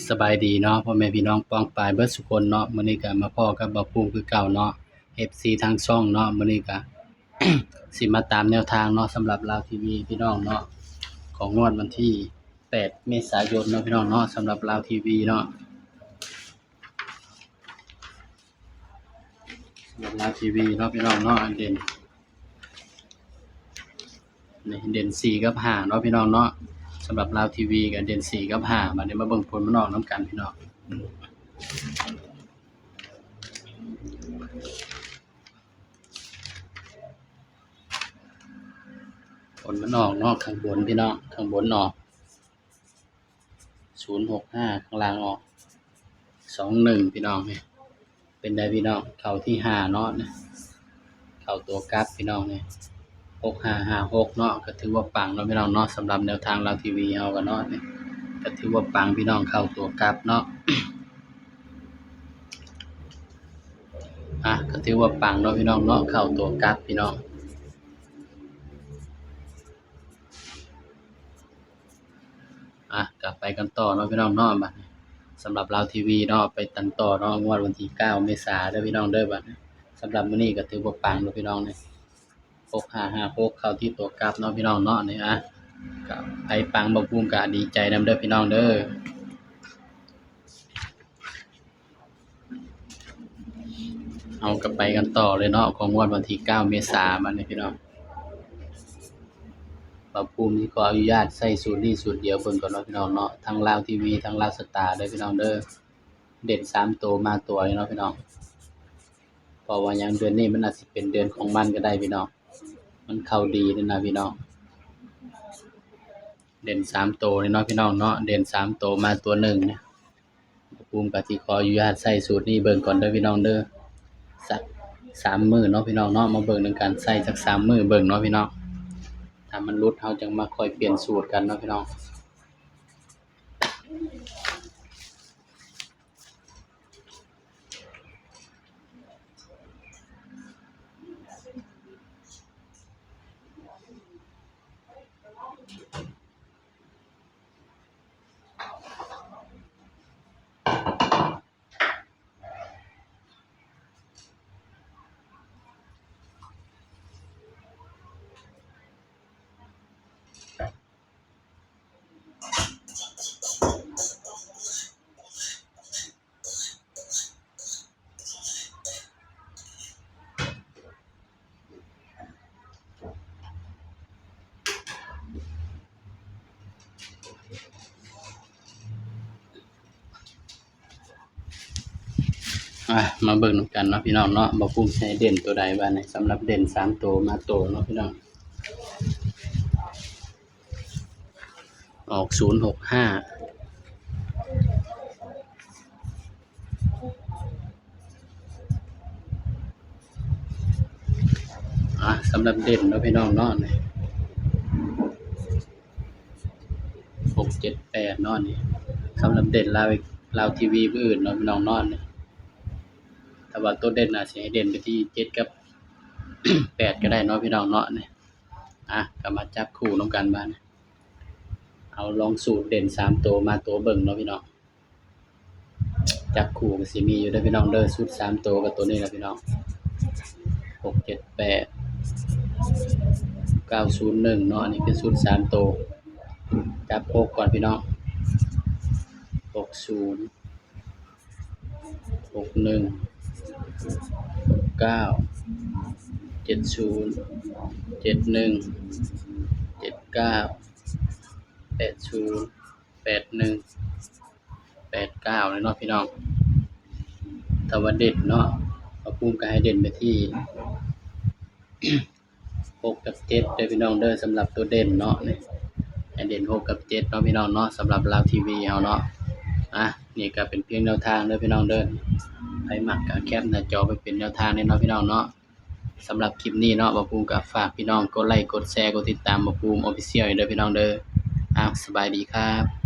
ສະບາຍດີເນາະ ພໍ່ແມ່ພີ່ນ້ອງປ້ອງປາຍເບິດສູ່ຄົນເນາະ, ມື້ນີ້ກະມາພໍ້ກັບບ່າວພູມຄືເກົ່າເນາະ ເອັຟຊີທາງຊ່ອງເນາະ. ມື້ນີ້ກະ ຊິມາຕາມແນວທາງເນາະ ສຳລັບລາວທີວີພີ່ນ້ອງເນາະ ຂອງງວດວັນທີແປດເມສາຍົນເນາະ ພີ່ນ້ອງເນາະ, ສຳລັບລາວທີວີເນາະ. ສຳລັບລາວທີວີເນາະ ພີ່ນ້ອງເນາະ ອັນເດັ່ນ ນີ້ເດັ່ນສີ່ກັບຫ້າເນາະ ພີ່ນ້ອງເນາະ. ສຳລັບລາວທີວີກະເດັ່ນສີ່ກັບຫ້າ. ບາດນີ້ມາເບິ່ງຜົນມັນອອກນຳກັນ ພີ່ນ້ອງ. ຜົນມັນອອກເນາະ ຂ້າງບົນ ພີ່ນ້ອງ ຂ້າງບົນອອກ ສູນຫົກຫ້າ ຂ້າງລ່າງອອກ ສອງໜຶ່ງ ພີ່ນ້ອງ. ນີ້ເປັນໃດພີ່ນ້ອງ ເຂົ້າທີ່ຫ້າເນາະ ນີ້ເຂົ້າຕົວກັບພີ່ນ້ອງ ນີ້ ຫົກຫ້າຫ້າຫົກເນາະ. ກະຖືວ່າປັງເນາະ ພີ່ນ້ອງເນາະ, ສຳລັບແນວທາງລາວທີວີເຮົາກະເນາະ ນີ້ກະຖືວ່າປັງພີ່ນ້ອງ ເຂົ້າຕົວກັບເນາະ. ອ່ະ ກະຖືວ່າປັງເນາະ ພີ່ນ້ອງເນາະ ເຂົ້າຕົວກັບພີ່ນ້ອງ. ອ່ະ ກະໄປກັນຕໍ່ເນາະ ພີ່ນ້ອງເນາະ. ບາດນີ້ສຳລັບລາວທີວີເນາະ ໄປກັນຕໍ່ເນາະ ງວດວັນທີເກົ້າເມສາເດີ ພີ່ນ້ອງເດີ. ບາດນີ້ສຳລັບມື້ນີ້ກະຖືວ່າປັງເນາະ ພີ່ນ້ອງ ນີ້ ຫົກຫ້າຫ້າຫົກ ເຂົ້າທີ່ຕົວກັບເນາະ ພີ່ນ້ອງເນາະ. ນີ້ ອ່ະ ກະໃຜປັງ ບ່າວພູມກະດີໃຈນຳເດີ ພີ່ນ້ອງເດີ. ເຮົາກະໄປກັນຕໍ່ເລີຍເນາະ ຂອງງວດວັນທີເກົ້າເມສາ ບາດນີ້ພີ່ນ້ອງ. ບ່າວພູມຊິຂໍອະນຸຍາດໃຊ້ສູດນີ້ສູດດຽວເບິ່ງກ່ອນເນາະ ພີ່ນ້ອງເນາະ, ທັງລາວທີວີ ທັງລາວສະຕາເດີ ພີ່ນ້ອງເດີ. ເດັ່ນສາມໂຕມາຕົວເລີຍເນາະ ພີ່ນ້ອງ, ເພາະວ່າຫຍັງ ເດືອນນີ້ມັນອາດຊິເປັນເດືອນຂອງມັນກະໄດ້ ພີ່ນ້ອງ, ມັນເຂົ້າດີເລີຍນະ ພີ່ນ້ອງ. ເດັ່ນສາມໂຕນີ້ເນາະ ພີ່ນ້ອງເນາະ, ເດັ່ນສາມໂຕມາຕົວໜຶ່ງ. ບ່າວພູມກະຊິຂໍອະນຸຍາດໃຊ້ສູດນີ້ເບິ່ງກ່ອນເດີ ພີ່ນ້ອງເດີ ສັກສາມມື້ເນາະ ພີ່ນ້ອງເນາະ. ມາເບິ່ງນຳກັນ ໃຊ້ຈັກສາມມື້ເບິ່ງເນາະ ພີ່ນ້ອງ. ຖ້າມັນຫຼຸດ ເຮົາຈັ່ງມາຄ່ອຍປ່ຽນສູດກັນເນາະ ພີ່ນ້ອງ. ອ່ະ ມາເບິ່ງນຳກັນເນາະ ພີ່ນ້ອງເນາະ, ບ່າວພູມຊິໃຫ້ເດັ່ນໂຕໃດບາດນີ້. ສຳລັບເດັ່ນສາມໂຕມາໂຕເນາະ ພີ່ນ້ອງ, ອອກສູນຫົກຫ້າ. ອ່ະ ສຳລັບເດັ່ນເນາະ ພີ່ນ້ອງເນາະ, ນີ້ ຫົກເຈັດແປດເນາະ, ນີ້ສຳລັບເດັ່ນລາວ ລາວທີວີມື້ອື່ນເນາະ ພີ່ນ້ອງເນາະ, ນີ້ ຖ້າວ່າໂຕເດັ່ນອາດຊິໃຫ້ເດັ່ນໄປທີ່ເຈັດກັບແປດກະໄດ້ເນາະ ພີ່ນ້ອງເນາະ, ນີ້. ອ່ະ ກະມາຈັບຄູ່ນຳກັນບາດນີ້, ເອົາລອງສູດເດັ່ນສາມໂຕມາໂຕເບິ່ງເນາະ ພີ່ນ້ອງ. ຈັບຄູ່ກະຊິມີຢູ່ເດີ ພີ່ນ້ອງເດີ, ຊຸດສາມໂຕກະໂຕນີ້ລະ ພີ່ນ້ອງ, ຫົກເຈັດແປດ ເກົ້າສູນໜຶ່ງເນາະ, ອັນນີ້ຄືຊຸດສາມໂຕ. ຈັບຫົກກ່ອນ ພີ່ນ້ອງ, ຫົກສູນ ຫົກໜຶ່ງ ຫົກເກົ້າ ເຈັດສູນ ເຈັດໜຶ່ງ ເຈັດເກົ້າ ແປດສູນ ແປດໜຶ່ງ ແປດເກົ້າ ເລີຍເນາະ ພີ່ນ້ອງ. ຖ້າວ່າເດັ່ນເນາະ ບ່າວພູມກະໃຫ້ເດັ່ນໄປທີ່ ຫົກກັບເຈັດເດີ ພີ່ນ້ອງເດີ, ສຳລັບໂຕເດັ່ນເນາະ, ນີ້ໃຫ້ເດັ່ນຫົກກັບເຈັດເນາະ ພີ່ນ້ອງເນາະ, ສຳລັບລາວທີວີເຮົາເນາະ. ອ່ະ ນີ້ກະເປັນພຽງແນວທາງເດີ ພີ່ນ້ອງເດີ, ໃຜມັກກະແຄປໜ້າຈໍໄປເປັນແນວທາງເນາະ ພີ່ນ້ອງເນາະ. ສຳລັບຄລິບນີ້ເນາະ ບ່າວພູມກະຝາກພີ່ນ້ອງກົດໄລ ກົດແຊ ກົດຕິດຕາມບ່າວພູມ Official ເດີ ພີ່ນ້ອງເດີ. ອ່ະ ສະບາຍດີຄັບ.